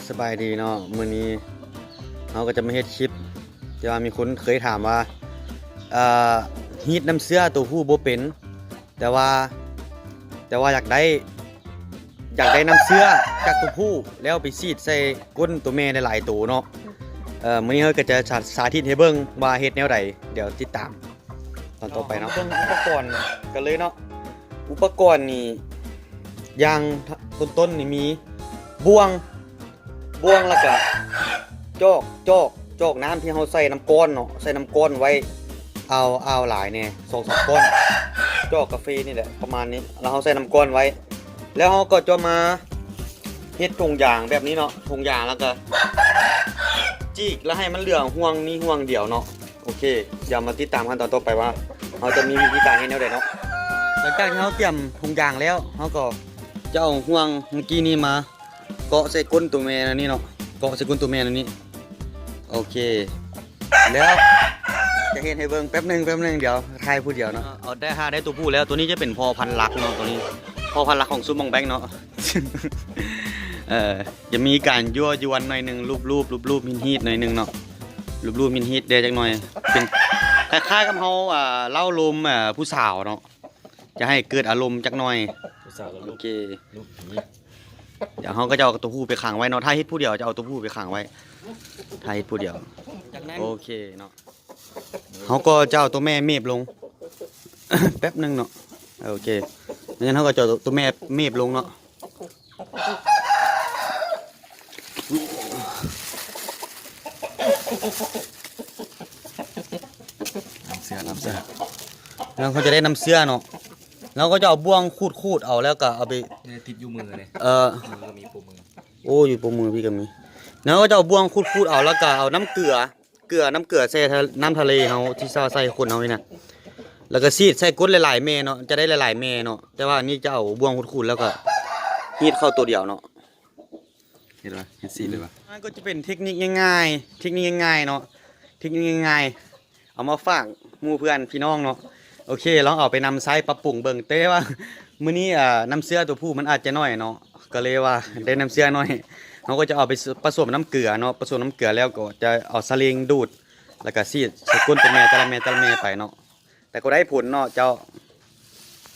ສະບາຍດີເນາະ ມື້ນີ້ເຮົາກໍຈະມາເຮັດຄລິບ ທີ່ວ່າມີຄົນເຄີຍຖາມວ່າ ເອີ ຮີດນ້ຳເຊື້ອໂຕຜູ້ບໍ່ເປັນ ແຕ່ວ່າ ແຕ່ວ່າຢາກໄດ້ ຢາກໄດ້ນ້ຳເຊື້ອຈາກໂຕຜູ້ ແລ້ວໄປສີດໃສ່ກົ້ນໂຕແມ່ຫຼາຍໆໂຕເນາະ. ເອີ ມື້ນີ້ເຮົາກໍຈະສາ ສາທິດໃຫ້ເບິ່ງວ່າເຮັດແນວໃດ ດຽວຕິດຕາມຕອນຕໍ່ໄປເນາະ. ເຮົາມາເບິ່ງອຸປະກອນກັນເລີຍເນາະ. ອຸປະກອນນີ້ ຢ່າງຕົ້ນໆນີ້ມີບ່ວງ ບ່ວງ ແລ້ວກະຈອກ ຈອກ ຈອກນ້ຳທີ່ເຮົາໃສ່ນ້ຳກ້ອນເນາະ ໃສ່ນ້ຳກ້ອນໄວ້ ເອົາ ເອົາຫຼາຍແດ່ ສອງສາມກ້ອນ ຈອກກາເຟນີ້ແຫຼະ ປະມານນີ້ ແລ້ວເຮົາໃສ່ນ້ຳກ້ອນໄວ້ ແລ້ວເຮົາກໍຈະມາເຮັດຖົງຢາງແບບນີ້ເນາະ ຖົງຢາງ ແລ້ວກະຈີກ ແລ້ວໃຫ້ມັນເຫຼືອຫ່ວງນີ້ຫ່ວງດຽວເນາະ. ໂອເຄ ດຽວມາຕິດຕາມຂັ້ນຕອນຕໍ່ໄປວ່າ ເຮົາຈະມີວິທີການເຮັດແນວໃດເນາະ. ຫຼັງຈາກທີ່ເຮົາຕຽມຖົງຢາງແລ້ວ ເຮົາກໍຈະເອົາຫ່ວງເມື່ອກີ້ນີ້ມາເກາະໃສ່ກົ້ນໂຕແມ່ອັນນີ້ເນາະ ເກາະໃສ່ກົ້ນໂຕແມ່ອັນນີ້. ໂອເຄ ແລ້ວຈະເຮັດໃຫ້ເບິ່ງ ແປັບໜຶ່ງ ແປັບໜຶ່ງ ດຽວຖ່າຍຜູ້ດຽວເນາະ. ເອົາ ໄດ້ ຫາໄດ້ໂຕຜູ້ແລ້ວ ໂຕນີ້ຈະເປັນພໍ່ພັນຫຼັກເນາະ ໂຕນີ້ ພໍ່ພັນຫຼັກຂອງຊຸມບັ້ງແບັງເນາະ. ເອີ ຈະມີການຍົວະຢວນໜ້ອຍໜຶ່ງ ລູບໆ ລູບໆ ຮີດໆ ໜ້ອຍໜຶ່ງເນາະ ລູບໆ ຮີດໆ ແດ່ຈັກໜ້ອຍ ເປັນຄ້າຍໆກັບເຮົາ ອ່າ ເລົ້າລົມ ອ່າ ຜູ້ສາວເນາະ ຈະໃຫ້ເກີດອາລົມຈັກໜ້ອຍ. ຜູ້ສາວກໍລູບ ໂອເຄ ລູບ ດຽວເຮົາກໍຈະເອົາໂຕຜູ້ໄປຂັງໄວ້ເນາະ ຖ້າເຮັດຜູ້ດຽວຈະເອົາໂຕຜູ້ໄປຂັງໄວ້ ຖ້າເຮັດຜູ້ດຽວ. ຈາກນັ້ນ ໂອເຄເນາະ ເຮົາກໍຈະເອົາໂຕແມ່ເມບລົງ ແປັບໜຶ່ງເນາະ. ໂອເຄ ດັ່ງນັ້ນເຮົາກໍຈະເອົາໂຕແມ່ເມບລົງເນາະ. ນ້ຳເຊື້ອ ນ້ຳເຊື້ອ ແລ້ວເຮົາຈະໄດ້ນ້ຳເຊື້ອເນາະ ແລ້ວກໍຈະເອົາບ່ວງຂູດໆເອົາ ແລ້ວກໍເອົາໄປ ນີ້ຕິດຢູ່ມືເລີຍ ເອີ ມືກໍມີໂປ້ມື ໂອ້ ຢູ່ໂປ້ມືພີ່ກໍມີ. ແລ້ວກໍຈະເອົາບ່ວງຂູດໆເອົາ ແລ້ວກໍເອົານ້ຳເກືອ ເກືອ ນ້ຳເກືອແຊ່ທະ ນ້ຳທະເລເຮົາທີ່ເຮົາໃສ່ຄົນເຮົານີ້ນະ ແລ້ວກໍສີດໃສ່ກົ້ນຫຼາຍໆແມ່ເນາະ ຈະໄດ້ຫຼາຍໆແມ່ເນາະ. ແຕ່ວ່າອັນນີ້ຈະເອົາບ່ວງຂູດໆ ແລ້ວກໍຮີດເຂົ້າໂຕດຽວເນາະ. ເຫັນບໍ່ ເຮັດສີດເລີຍວະ. ມັນກໍຈະເປັນເທັກນິກງ່າຍໆ ເທັກນິກງ່າຍໆເນາະ ເທັກນິກງ່າຍໆ ເອົາມາຝາກໝູ່ເພື່ອນພີ່ນ້ອງເນາະ. ໂອເຄ ລອງເອົາໄປນຳໃຊ້ປັບປຸງເບິ່ງ ແຕ່ວ່າມື້ນີ້ ອ່າ ນ້ຳເຊື້ອໂຕຜູ້ມັນອາດຈະໜ້ອຍເນາະ ກໍເລີຍວ່າໄດ້ນ້ຳເຊື້ອໜ້ອຍ ເຮົາກໍຈະເອົາໄປປະສົມນ້ຳເກືອເນາະ ປະສົມນ້ຳເກືອແລ້ວກໍຈະເອົາສະລິງດູດ ແລ້ວກໍສີດໃສ່ກົ້ນໂຕແມ່ແຕ່ລະແມ່ແຕ່ລະແມ່ໄປເນາະ. ແຕ່ກໍໄດ້ຜົນເນາະເຈົ້າ